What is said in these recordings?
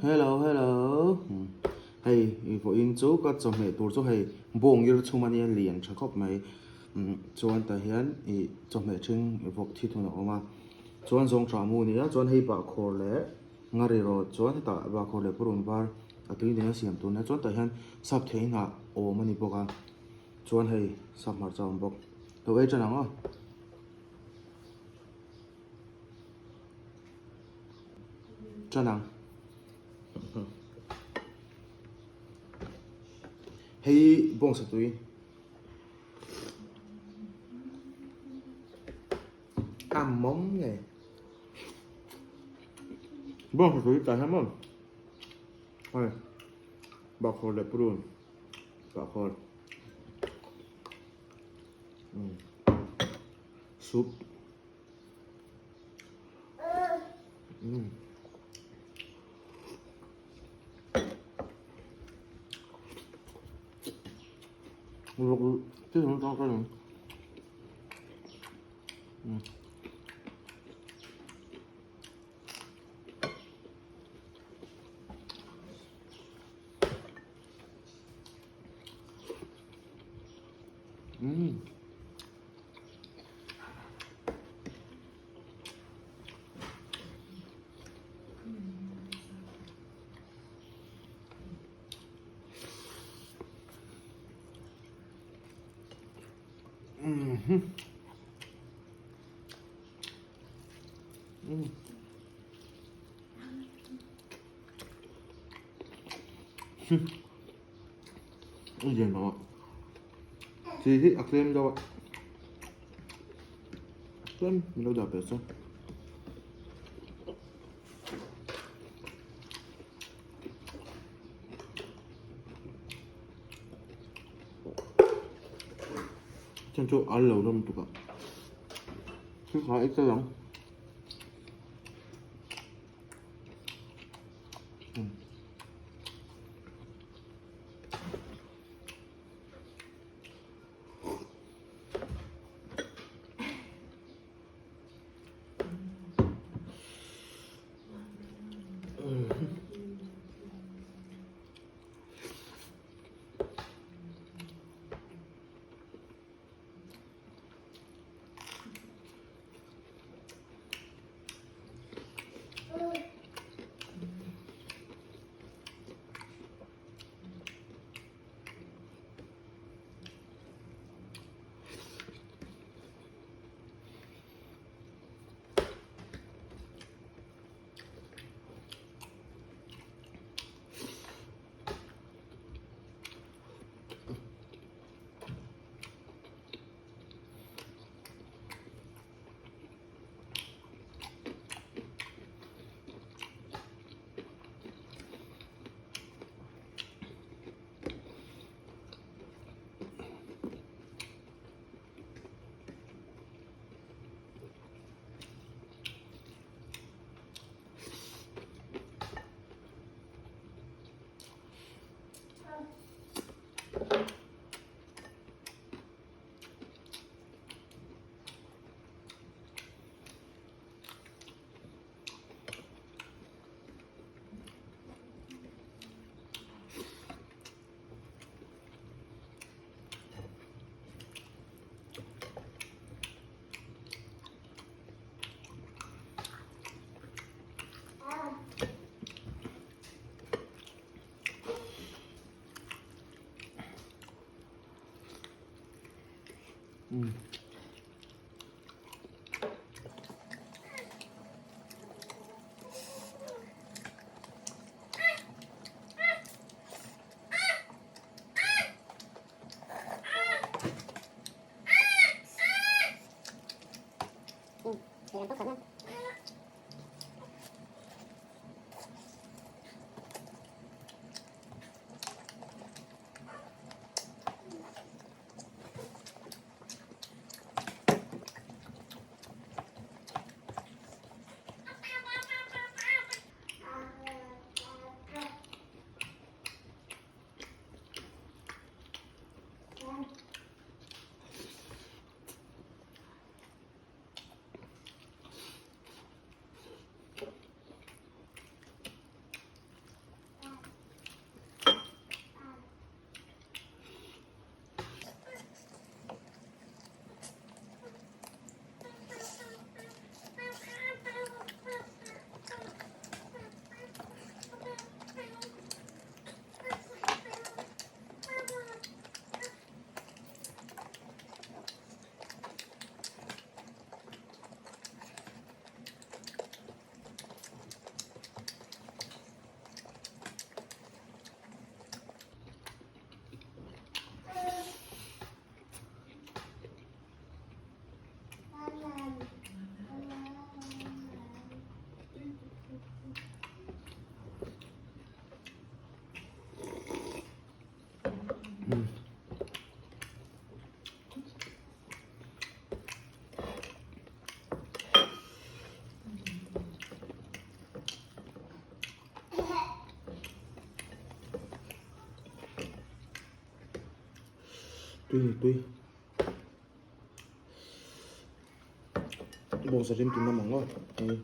Hello hello hei i vawiin chu ka chawhmeh tur chu hei bawng ir chhum a nia lian tha khawp mai chuan tah hian ih chawhmeh ṭhing vawk thi thun a awm a chuan zawng ṭah mu a ni a chuan hei bahkhawr leh ngari rawt chuan hetah bahkhawr leh purun var a tui nena siam tur a nia chuan tah hian sap theihnah awm a ni bawk a chuan hei sap hmarcha a awm bawk lo ei ṭan ang aw. Ṭan ang. Hei bawngsa tui. A mawm ngei. Bawngsa tui tah hian maw hei bahkhawr leh purun bahkhawr soup. Chi hi a tlem deuh a tlem min lo dah belh chu. Chan chu al lo ram tuk a thil kha ei tel ang. Tui ni tui. Bawngsa rim tun lam ang aw. Hei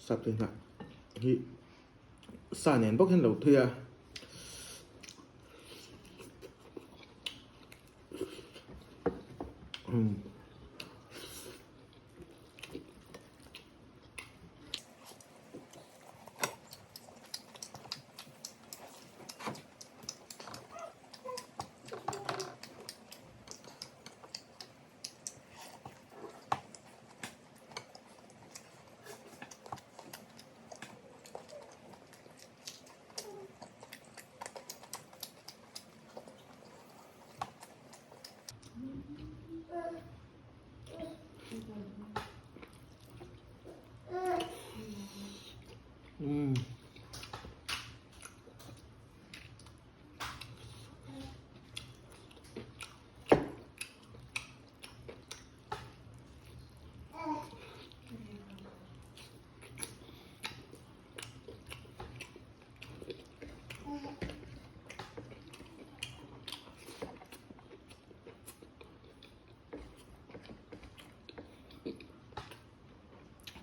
sap te hnah hi sa nen bawk hian lo tui a. Umm. Umm.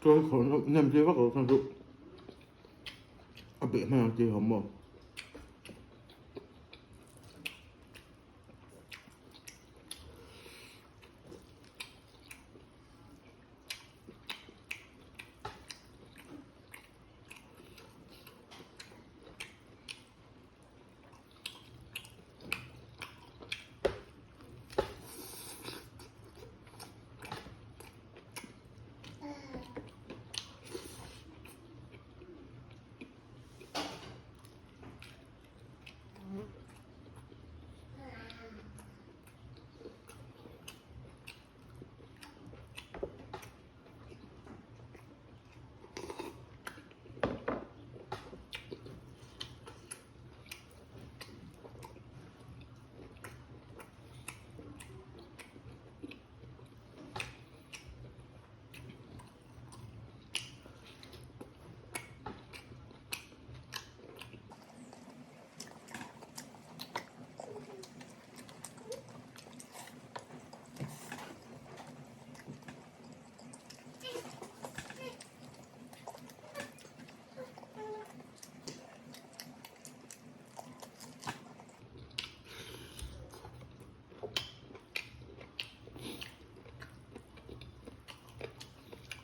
Chuan khawh nem tir vak lo khan chu a beh hman ang tih a awm maw.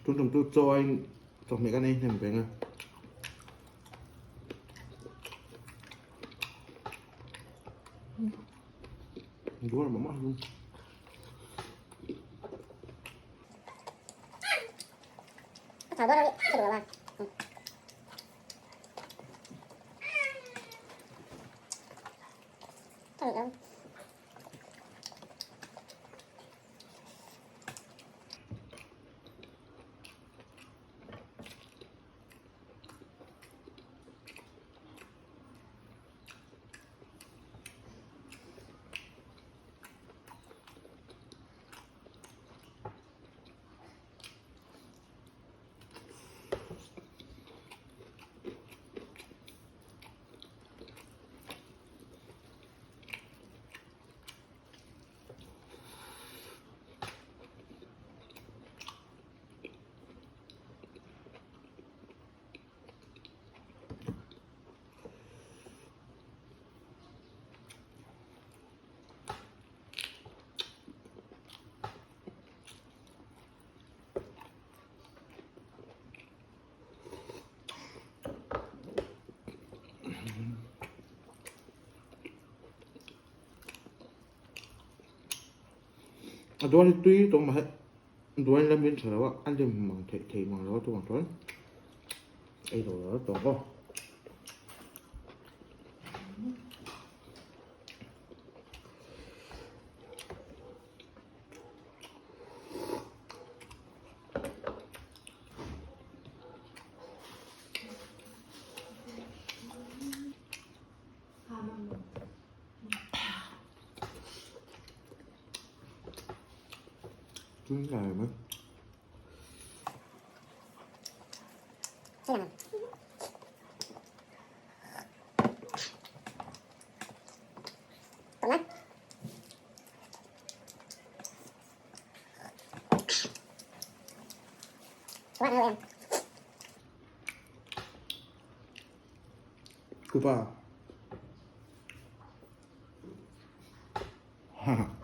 Tun tum chu chaw aiin chawhmeh kan ei hnem reng a. Duar mah mah hlum. A duan hi tui tawng mah he duan lam in tha lo a a lem mang theih thei mang lo a chuvang chuan ei lo lo tawng aw. Tui ngei mai. Kupa. Ha.